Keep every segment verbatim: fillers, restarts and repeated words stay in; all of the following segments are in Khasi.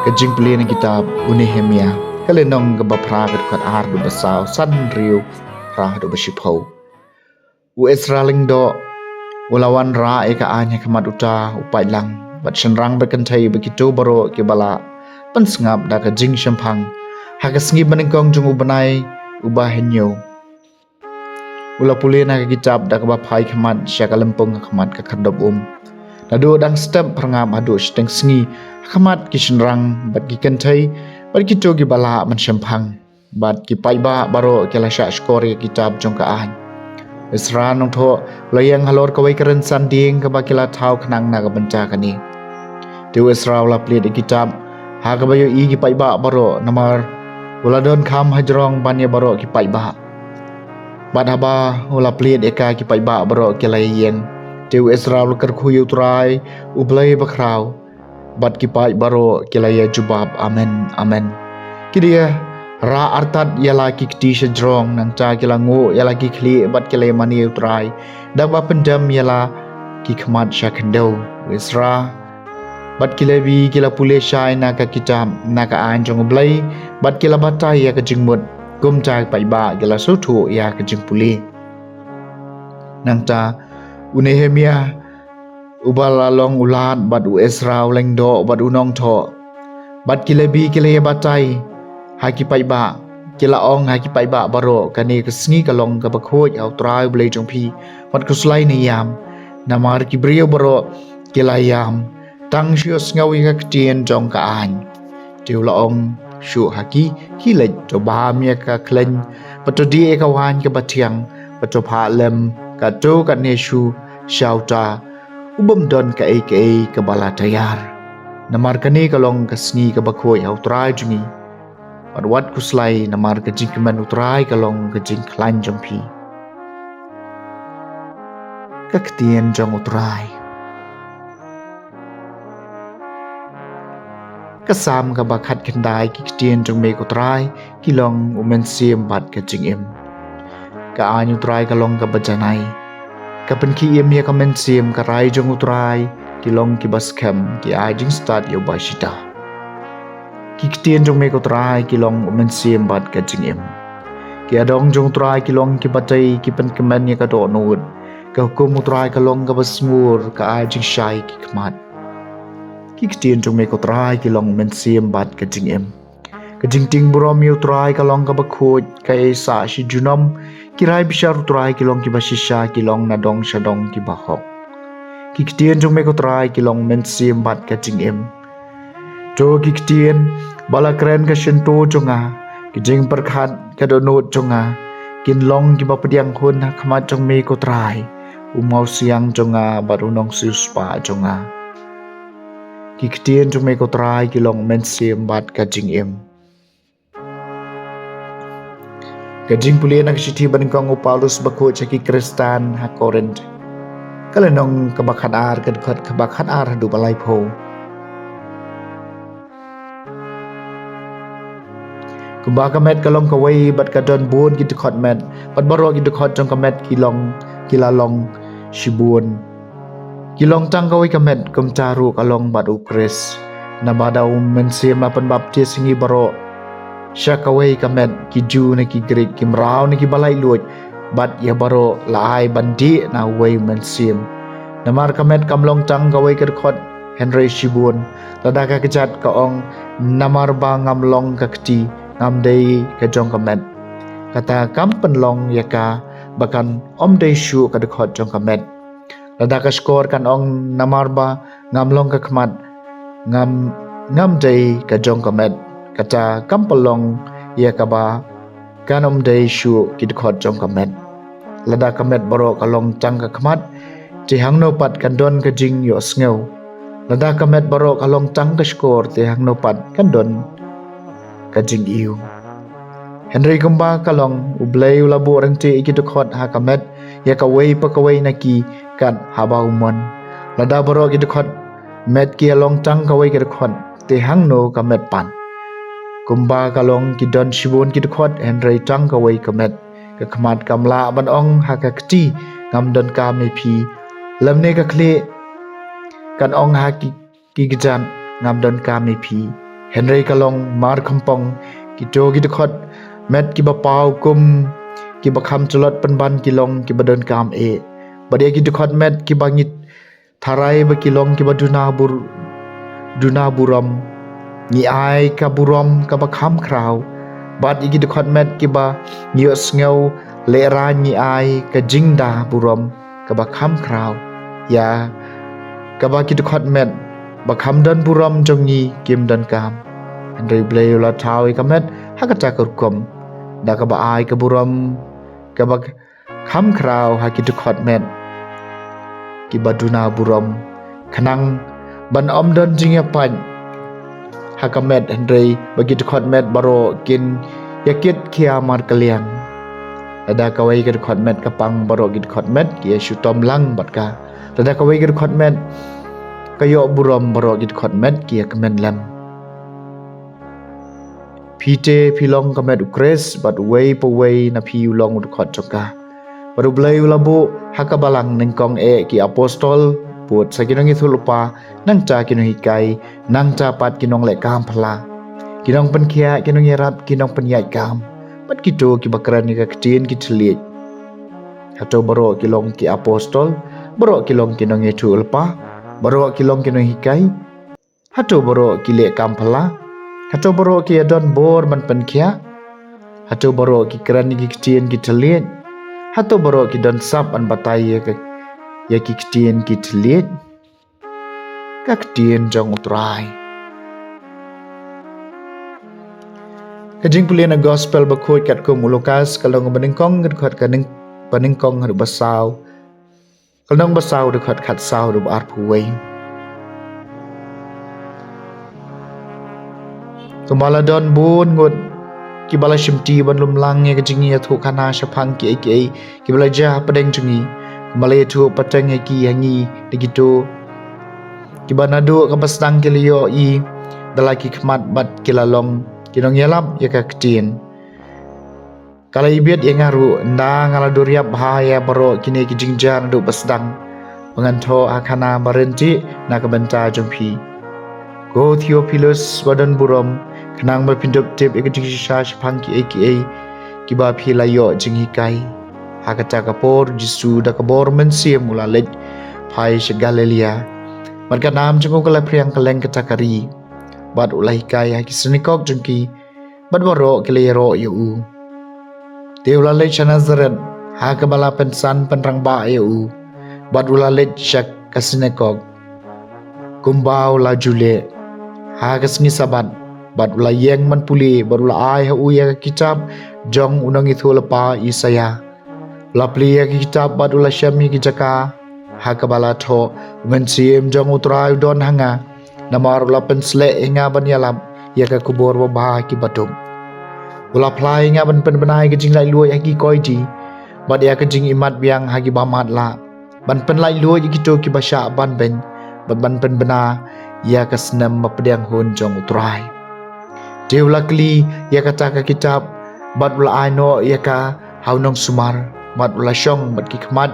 Ka jingpule na kitab u Nehemia, ka lynnong kaba phra, ka dkhot ar haduh ba saw, san hynriew, phra haduh ba shiphew. U Ezra lyngdoh u la wanrah ïa ka aiñ ha khmat uta u paidlang bad shynrang bad kynthei bad kito baroh kiba la pynsngap da ka jingshemphang ha ka sngi banyngkong jong u bnai uba hynñiew. U la pule na ka kitab da kaba phai khmat sha ka lympung ha khmat ka khyrdop um. Naduh dang step phyrngap haduh shiteng sngi ha khmat ki shynrang bad ki kynthei bad kito kiba lah ban shemphang. Bad ki paidbah baroh ki la shah shkor ïa ka kitab jong ka aiñ. Ezra nongthoh u la ïeng halor kawei ka rynsan dieng kaba ki la thaw khnang na ka bynta kane. Te u Ezra u la plied ïa ka kitab ha kaba ïohi ki paidbah baroh, namar u la don kham hajrong ban ïa baroh ki paidbah. Bad haba u la plied ïa ka, ki paidbah baroh ki la ïeng. Te u Ezra u la kyrkhu ïa u Trai u Blei bakhraw. Bad ki paid baroh ki la ïa jubab, Amen, amen. Ki da ïa rah artat ïa la ki kti shajrong, nangta ki la nguh ïa la ki khlieh bad ki la ïa mane ïa u Trai da kaba pyndem ïa la ki khmat sha khyndew. U Ezra bad ki Lebi ki la pule shai na ka kitab, na ka aiñ jong u Blei, bad ki la batai ïa ka jingmut kumta ki paidbah ki la sngewthuh ïa ka jingpule. Nangta u Nehemia uba la long u lad bad u Ezra u lyngdoh bad u nongthoh bad ki Lebi ki la ïa batai ha ki paidbah, ki la ong ha ki paidbah baroh, Kane ka sngi ka long kaba khuid ha u Trai u Blei jong phi, wat khuslai ne ïam. Namar ki briew baroh ki la ïam, tang shu sngew ïa ka ktien jong ka aiñ. Te u la ong shuh ha ki, Khie leit, to bam ïa ka khleiñ bad to dih ïa ka waiñ kaba thiang bad to phah lem katto katne shuh sha uta u bym don kaei kaei kaba la taiar. Namar kane ka long ka sngi kaba khuid ha u Trai jong ngi. Bad wat khuslai, namar ka jingkmen u Trai ka long ka jingkhlaiñ jong phi. Ka ktien jong u Trai. Ka Salm kaba khatkhyndai. Ki ktien jong me ko Trai ki long u mynsiem bad ka jingim. Ka aiñ u Trai ka long kaba janai, ka pynkhie im ïa ka mynsiem. Ka rai jong u Trai ki long kiba skhem, ki ai jingstad ïa uba shitom. Ki ktien jong me ko Trai ki long u mynsiem bad ka jingim. Ki adong jong u Trai ki long kiba tei, ki pynkmen ïa ka dohnud. Ka hukum u Trai ka long kaba shngur, ka ai jingshai ki khmat. Ki ktien jong me ko Trai ki long mynsiem bad ka jingim. Ka jingtieng burom ïa u Trai ka long kaba khuid, ka ïaisah shi junom. Ki rai bishar u Trai ki long kiba shisha, ki long na dong sha dong kiba hok. Ki ktien jong me ko Trai ki long mynsiem bad ka jingim. To ki ktien ba la kren ka shyntur jong nga, ki jingpyrkhat ka dohnud jong nga, kin long kiba pdiang hun ha khmat jong me ko Trai, u mawsiang jong nga bad u nongsiewspah jong nga. Ki ktien jong me ko Trai ki long mynsiem bad ka jingim. Ka jingpule na ka shithi banyngkong u Paulus bakhuid sha ki Khristan ha Korinth, ka lynnong kaba khatar, ka dkhot kaba khatar haduh ba laiphew. Kumba ka met ka long kawei bad ka don bun ki dkhot met, bad baroh ki dkhot jong ka met ki long, ki la long shibun. Ki long tang kawei ka met, kumta ruh ka long bad u Khrist. Naba da u Mynsiem la pynbaptis ïa ngi baroh sha kawei ka met, ki Jiw ne ki Grik, ki mraw ne kiba laitluid, bad ïa baroh la ai ban dih na uwei u Mynsiem. Namar ka met kam long tang kawei ka dkhot, hynrei shibun. Lada ka kjat ka ong, namar ba ngam long ka kti, ngam dei ka jong ka met, kata kam pynlong ïa ka ba kan ym dei shuh ka dkhot jong ka met. Lada ka shkor kan ong, namar ba ngam long ka khmat, ngam, ngam dei ka jong ka met, kata kam pynlong ïa ka ba kan ym dei shuh ki dkhot jong ka met. Lada ka met baroh ka long tang ka khmat, te hangno pat kan don ka jingïohsngew? Lada ka met baroh ka long tang ka shkor, te hangno pat kan don ka jingïoh? Hynrei kumba ka long, u Blei u la buh ryntih ïa ki dkhot ha ka met, ïa kawei pa kawei na ki, kat haba u mon. Lada baroh ki dkhot met ki ïa long tang kawei ka dkhot, te hangno ka met pat? Kumba ka long, ki don shibun ki dkhot, hynrei tang kawei ka met. Ka khmat kam lah ban ong ha ka kti, ngam donkam ïa phi, lymne ka khlieh kan ong ha ki, ki kjat, ngam donkam ïa phi. Hynrei ka long markhampong, kito ki dkhot met kiba paw kum kiba kham tlot pynban ki long kiba donkam eh. Bad ïa ki dkhot met kiba ngi tharai ba ki long kiba duna bur duna burom, ngi ai ka burom kaba kham khraw. Bad ïa ki dkhot met kiba ngi ïohsngew lehrain, ngi ai ka jingda burom kaba kham khraw ïa kaba ki dkhot met ba kham don burom jong ngi kim donkam. Hynrei U Blei u la thaw ïa ka met ha kata ka rukom, da kaba ai ka burom kaba kham khraw ha ki dkhot met kiba duna burom, khnang ban ym don jingïapait ha ka met, hynrei ba ki dkhot met baroh kin ïakit khia markylliang. Lada kawei ka dkhot met ka pang, baroh ki dkhot met ki ïashitom lang bad ka. Lada kawei ka dkhot met ka ïoh burom, baroh ki dkhot met ki ïakmen lem. Phi te phi long ka met U Khrist, bad uwei pa uwei na phi u long u dkhot jong ka. Bad U Blei u la buh ha ka balang nyngkong eh ki apostol, bud sa ki nongïathuhlypa, nangta ki nonghikai, nangta pat ki nongleh kam phylla, ki nongpynkhiah, ki nongïarap, ki nongpynïaid kam, bad kito kiba kren ïa ka ktien ki thylliej. Hato baroh ki long ki apostol? Baroh ki long ki nongïathuhlypa? Baroh ki long ki nonghikai? Hato baroh ki leh kam phylla? Hato baroh ki ïadon bor ban pynkhiah? Hato baroh ki kren ïa ki ktien ki thylliej? Hato baroh ki don sap ban batai ïa ka, ïa ki ktien ki thylliej? Ka ktien jong U Trai. Ka jingpule na Gospel Bakhuid katkum u Lukas, ka lynnong banyngkong, ka dkhot ka nyng-, banyngkong haduh basaw. Ka lynnong basaw, dkhot khatsaw haduh ba arphew wei. Kumba la don bun ngut kiba la shimti ban lumlang ïa ka jingïathuhkhana shaphang kiei kiei kiba la jia hapdeng jong ngi, kumba la ïathuh pateng ïa ki ha ngi da kito kiba naduh kaba sdang ki la ïohi da la ki khmat bad ki la long ki nongïalap ïa ka ktien. Ka la ibit ïa nga ruh, ynda nga la duriap bha ïa baroh kine ki jingjia naduh ba sdang, ba ngan thoh ha khana ba ryntih na ka bynta jong phi, ko Theophilus ba don burom, khnang ba phin dup tip ïa ka jingshisha shaphang kiei kiei kiba phi la ïoh jinghikai. Ha kata ka por, Jisu da ka bor mynsiem u la leit phai sha Galilaia. Bad ka nam jong u ka la phriang kylleng kata ka ri. Bad u la hikai ha ki synagog jong ki, bad baroh ki la ïaroh ïa u. Te u la leit sha Nasaret, ha kaba la pynsan pynrangbah ïa u, bad u la leit sha ka synagog, kumba u la ju leh ha ka sngi Sabbath, bad u la ïeng ban pule, bad u la ai ha u ïa ka kitab jong u nongïathuhlypa Isaïah. U la plie ïa ka kitab bad u la shem ïa ki jaka ha kaba la thoh, U Mynsiem jong U Trai u don ha nga, namar u la pynsleh ïa nga ban ïalap ïa ka khubor babha ha ki baduk. U la phla ïa nga ban pynbna ïa ka jinglaitluid ha ki koidi, bad ïa ka jingimat biang ha kiba matlah, ban pynlaitluid ïa kito kiba shah banbeiñ, bad ban pynbna ïa ka snem ba pdiang hun jong U Trai. Te u la kli ïa kata ka kitab, bad u la ai noh ïa ka ha u nongsumar, bad u la shong bad ki khmat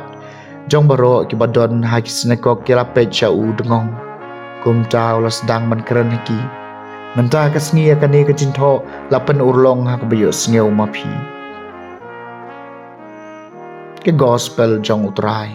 jong baroh kiba don ha ki synagog ki la peit sha u dngong. Kumta u la sdang ban kren ha ki. Mynta ka sngi ïa kane ka jingthoh la pynurlong ha kaba ïohsngew ma phi. Ka Gospel jong U Trai.